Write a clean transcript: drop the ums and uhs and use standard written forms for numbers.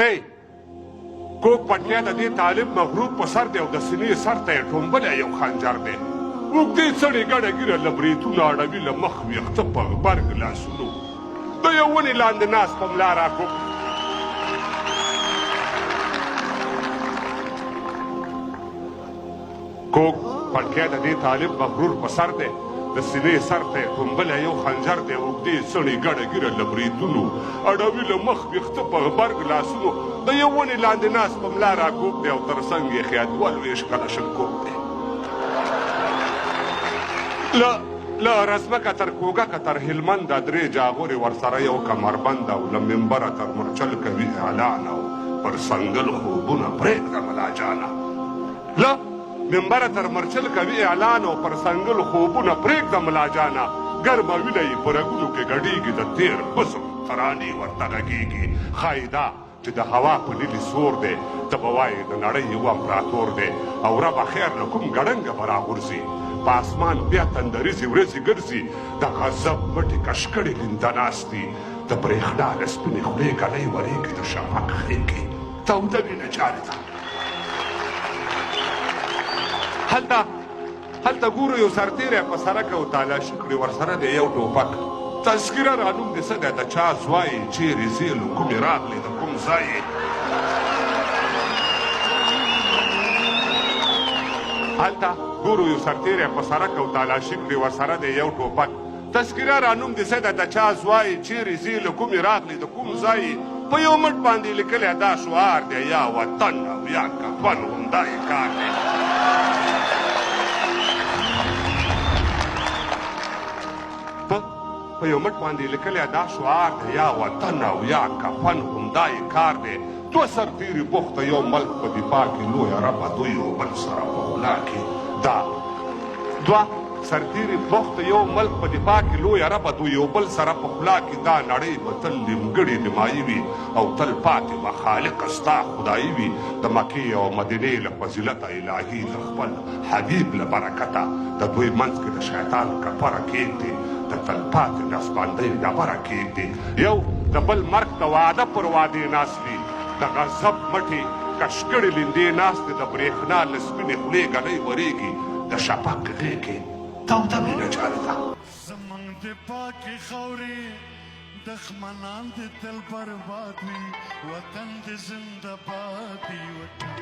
ای کوږ پټکی د دې طالب مغرور په سر دی او د سینې سر ته یې ټومبلی یو خنجر دی. اوږدې څڼې ګڼه ږیره له برېتونو اړوي له مخ ویښته په غبرګ لاسونو د یو ونې لاندې ناست په ملا راکوږ کوږ پټکی د دې طالب مغرور په سر دی، د سینې سر ته یې ټومبلی یو خنجر دی، اوږدې څڼې ګڼه ږیره له برېتونو اړوي له مخ ویښته په غبرګ لاسونو د یو ونې لاندې ناست په ملا راکوږ دی او تر څنګ یې ښیا دوه لوېشت کلشنکوف دی. له له رزمکه تر کوږکه تر هلمنده درې جاغورې ورسره یو کمربند او له منبره تر مورچل کوي اعلان او پر سنګل خوبونه پرېږده ملا جانه. له منبره تر مرچل کوي اعلان او پر سنګل خوبونه پرېږده ملا جانه، ګرمه وینه یې په رګونو کې ګډېږي د تېر بزم ترانې ورته غږېږي ښايي دا چې د هوا په نیلي سور دی ته به وایې د نړۍ یو امپراتور دی او ربه خیر له کوم ګړنګه به راغورځي په اسمان بیا تندریزې ورځې ګرځي د غضب مټې کش کړې لینده ناست دي د برېښنا له سپینې خولې ږلۍ ورېږي د شفق غېږې توده وینه جاري ده. هلته هلته ګورو یو سرتیری په سرک او تالاشي کړي ورسره دی یو ټوپک تذکره را نوم دې څه دی د چا ځوای یې چیرې ځې له کومې راغلې د کوم ځای یې هلته ګورو یو سرتیری په سرک او تالاشي کړي ورسره دی یو ټوپک تذکره را نوم دې څه ده د چا ځوای یې چېرې ځې له کومې راغلې د کوم ځای یې په یو مټ باندې لیکلی دا شعار دی یا وطن او یا کفن همدا یې کار دی. په په یو مټ باندې لیکلی دا شعار دی یا وطن او یا کفن همدا یې کار دی. دوه سرتېري بوخت د یو ملک په دفاع کې لویه ربه دوی یو بل سره په غلا کې دا دوه سرتېري بوخت د یو ملک په دفاع کې لویه ربه دوی یو بل سره په خلا کې دا نړۍ به تل نیمګړې نیمایي وي او تل پاتې به خالقه ستا خدایي وي د مکې او مدینې له فضیلته الهي د خپل حبیب له برکته د دوی منځ کې د شیطان کپره کېږدي د تلپاتې نسبندۍ ډبره کېږدي یو د بل مرګ ته وعده پر وعدې ناست دي د غضب مټې کش کړې لیندې ناست دي د برېښنا له سپینې خولې ږلۍ ورېږي د شفق غېږې توده مینه جاري ده. زمونږ د پاکې خاورې دښمنان دې تل برباد وي وطن دې زنده باد وي وطن.